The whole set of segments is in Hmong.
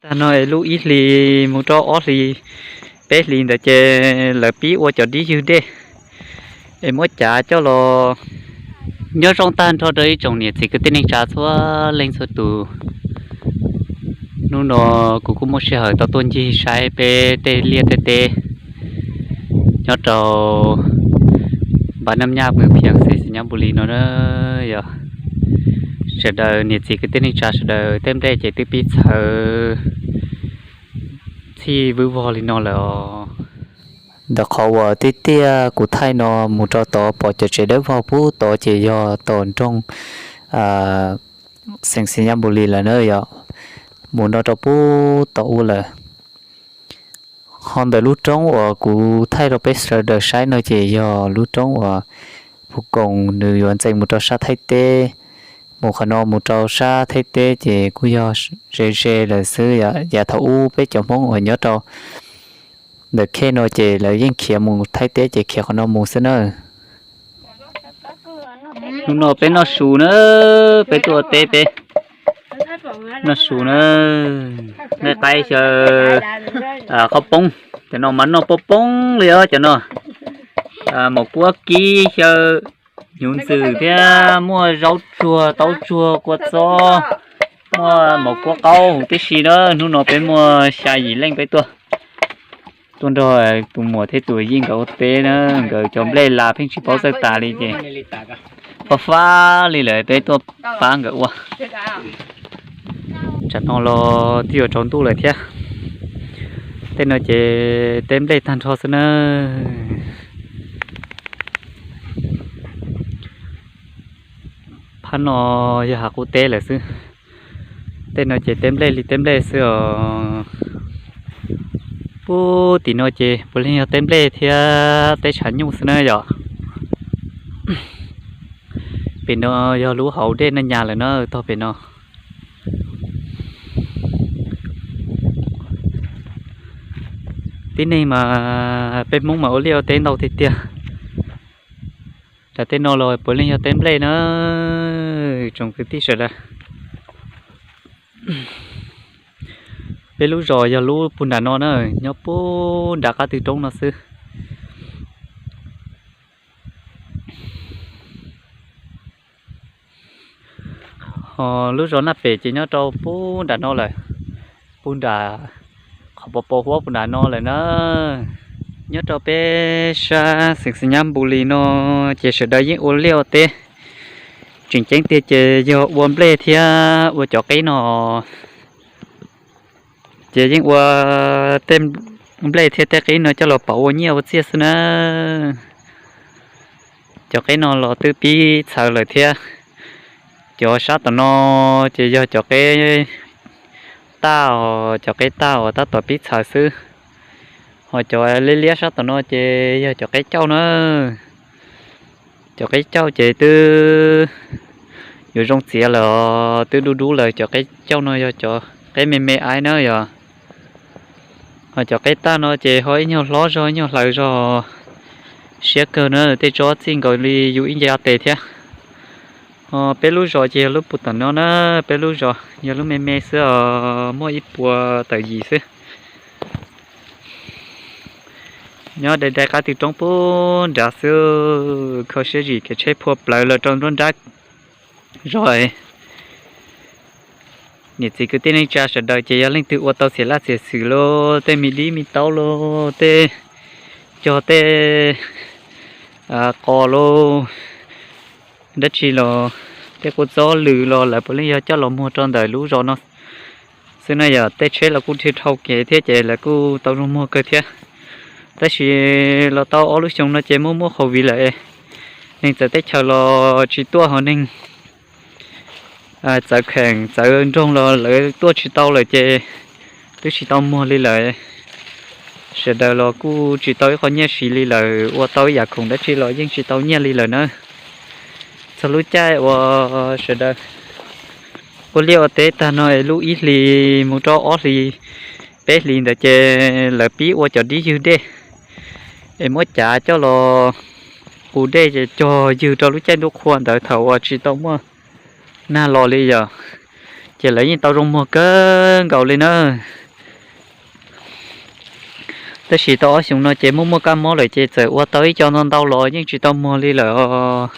Tag no es lub ib hlis mus rau ob hlis, peb hlis ntawd ces lawv pib ua cov dib ywg dej es muab cav coj los. Nyob zoo tag nrho rau ib tsoom niam txiv kwv tij neej tsa txhua leej txhua tus. Hnub no kuv kuj muaj sij hawm tau tuaj ncig saib peb tej liaj tej teb nyob rau npab Naj Nyaj, pw Phiav, xeev Xais Nyab Npus Lis no na. Yog sawv daws niam txiv kwv tij neej tsa sawv daws, tej nplej ces twb pib txhawv txhij vwb vog li no lawm os. Ntawm qhov uas tiaj tiaj kuv thaij no mus rau tod pom cov tsev dawb vog pub tod ces yog tom nroog xeev Xais Nyab Npus Lis lawm na yom. Mus no rau pub tom ub lawm. Ho ntawm lub roob uas kuv thaij rau peb sawv daws saib no ces yog lub roob uas Phu Koos nws yuav ntxeev mus rau sab Thaib teb. Mus qhov no mus rau sab Thaib teb ces kuj yog ze ze lawm xwb. Yav thaum ub peb cov Hmoob uas nyob rau ntawm khej no ces lawv yeej khiav mus Thaib teb ces khiav qhov no mus xwb na. Hnub no peb noj su na, peb tuaj teb peb noj su na. Nqaij qaib xyaw qhaub poob, cov no mas noj poob poob li os cov no. Maum kuab kib xyaw hnyuv ntxwm thiab muaj zaub tsuag, taub tsuag, kua txob, muaj maum kuab qaub huv tib si na. Hnub no peb muaj xya yim leej peb tuaj, tuaj nrog tus muam thiab tus yij nkawd ua teb na. Nkawd cov nplej las pheej tsis paub txawj tas li ces fab fab li lawm peb tuaj pab nkawd ua. Tsam no los twb yuav tsaus ntuj lawm thiab. Tej no ces teb nplej tag nrho xwb na. Phab no yog hav qub teb lawm xwb. Tej no ces teb nplej li teb nplej xwb os. Pub tim no ces puav leej yog teb nplej thiab teb tshav nyuj xwb na yom. Pem no yog lub hauv dej Naj Nyas lawm na, tog pem no. Tib neeg mas peb Hmoob mas ua liaj ua teb ntau tiag tiag. Nram tej no los puav leej yog teb nplej na, tsoom kwv tij sawv daws. Peb lub zos yog lub puag nram no na, nyob puag nram qab twg roob no xwb. Ho lub zos Naj Pem ces nyob rau puag nram no lawm, puag nram qhov pos pos huab puag nram no lawm na. Nyob rau peb sab xeev Xais Nyab Npus Lis no ces sawv daws yeej ua liaj ua teb. Tseem ceeb tiag ces yog ua nplej thiab ua cov qeb no. Ces yeej ua tej nplej thiab tej qeb no coj los pauv ua nyiaj ua txiaj xwb na. Cov qeb no los twb pib txhawv lawm thiab. Cov sab tom no ces yog cov qeb tag os, cov qeb tag uas tab tom pib txhawv xwb. Ho cov liab liab sab tom no ces yog cov qeb cauj na. Cov qeb cauj ces twb yuav zoo txiav lawm os, twb dub dub lawm. Cov qeb cauj no yog cov qeb me me aib na yog. Ho cov qeb tag no ces ho ib nyuag hlob zog ib nyuag hlaws zog, siab kawg na, tej tsob txij nkaus li yus ib nce tes thiab. Ho peb lub zos ces yog lub puag tom no na, peb lub zos yog lub me me xwb os, muaj ib puas tawm yim xwb. Nyob dai dai qab twg roob puag nrad xwb, kho siab zim kev tsheb phua plawv los rau nruab nrab zog. Niam txiv kwv tij neej tsa sawv daws ces yog leej twg ua tau txiav laj txiav xwm los tej me dib me taub los tej cog tej qos los dab tsi los tej kua txob lwm los lawv puav leej yog coj los muag rau ntawm lub zos no xwb na yom. Tej tsheb los kuj dhia dhau kev thiab ces lawv kuj tau zoo muag kawg thiab. Tab sis los tau ob lub xyoo no ces muaj muaj COVID lawm, neeg txawv teb chaws los tsis tuaj, ho neeg txawv kheem txawv nroog los lawv tuaj tsis tau lawm ces twb tsis tau muag li lawm. Sawv daws los kuj tsis tau ib qho nyiaj siv li lawm, ua tau ib yam khoom dab tsi los yeej tsis tau nyiaj li lawm na. Txog lub caij uas sawv daws ua liaj ua teb tag no es lub ib hlis mus rau ob hlis, peb hlis ntawd ces lawv pib ua cov dib ywg dej es muab cav coj los qus dej ces cog ywg rau lub caij ntuj qhua ntawd thaum uas tsis tau muaj nag los li yom. Ces lawv yeej tau zoo muag kawg nkaus li na. Tab sis tau ob xyoos no ces muaj muaj kab mob lawm ces txawm ua tau ib co ntau ntau los yeej tsis tau muag li lawm os.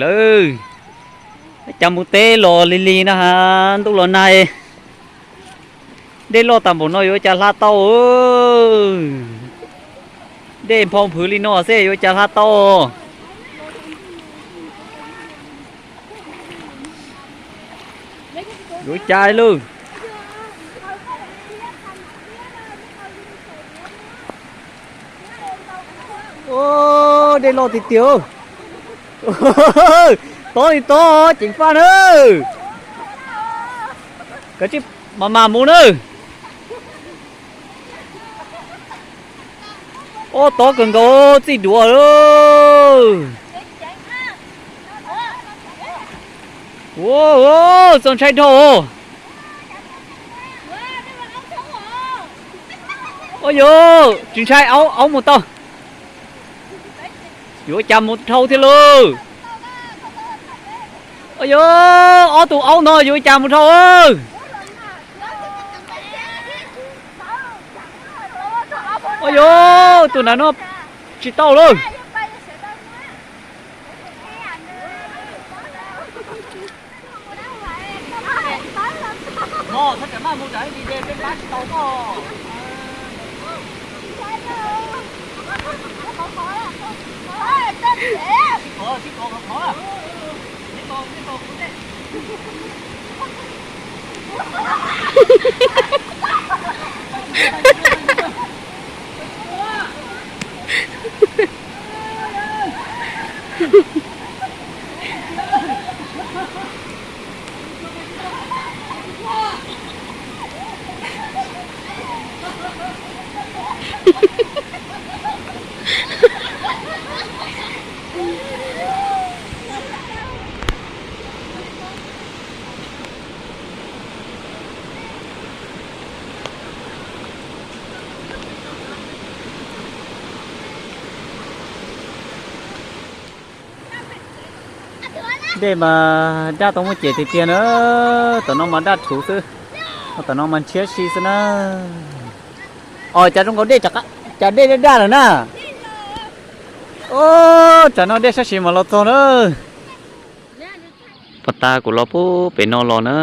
Lawv cas mus teb los lig lig no ha, ntuj los nag. Dej loj tas npaum no yuav cas hla tau. Dej nphau nphwv li no xwb yuav cas hla tau. Yuav cas lawm. Dej loj tiag tiag. Tob li tob ceev faj na. Kav tsij mas mas mus na. Ob tob kawg nkaus txij duav lawm. Ua, txaus ntshai dhau. Ua yog tsis ntshai, aub mus tau. Yuav cas mus dhau thiab lauj. Ua yog ob tug aub no yuav cas mus dhau. Ua yog tus nram no tsis tau lauj. Dej mas daj tau muaj ceem tiag tiag na. Tom no mas daj rhuv xwb, tom no mas ntshiab si xwb na. Os, cas zoo nkaus dej, cas dej daj daj lawm na. Os, tsam no dej sab siv mas los txog na. Pov tas kuv los puag pem no los na,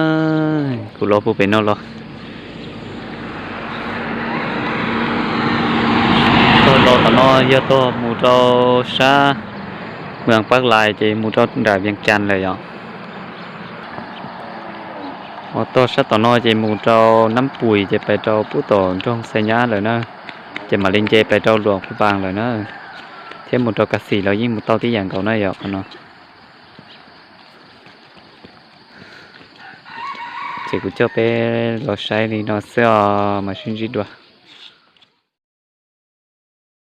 kuv los puag pem no los. Tog los tom no yog tog mus rau sab Mws Paj Lais ces mus rau nram Vias Cas lawm yom. Ho tog sab tom no ces mus rau Nab Pum ces pais rau puag tom nroog Xais Nyab lawm na, ces mam li nce pais rau Luam Phaj Npas lawm na, thiab mus rau Kas Xim los yeej mus tau tib yam nkaus na yom qhov no. Ces kuv coj peb los saib li no xwb os, mam sib ntsib dua.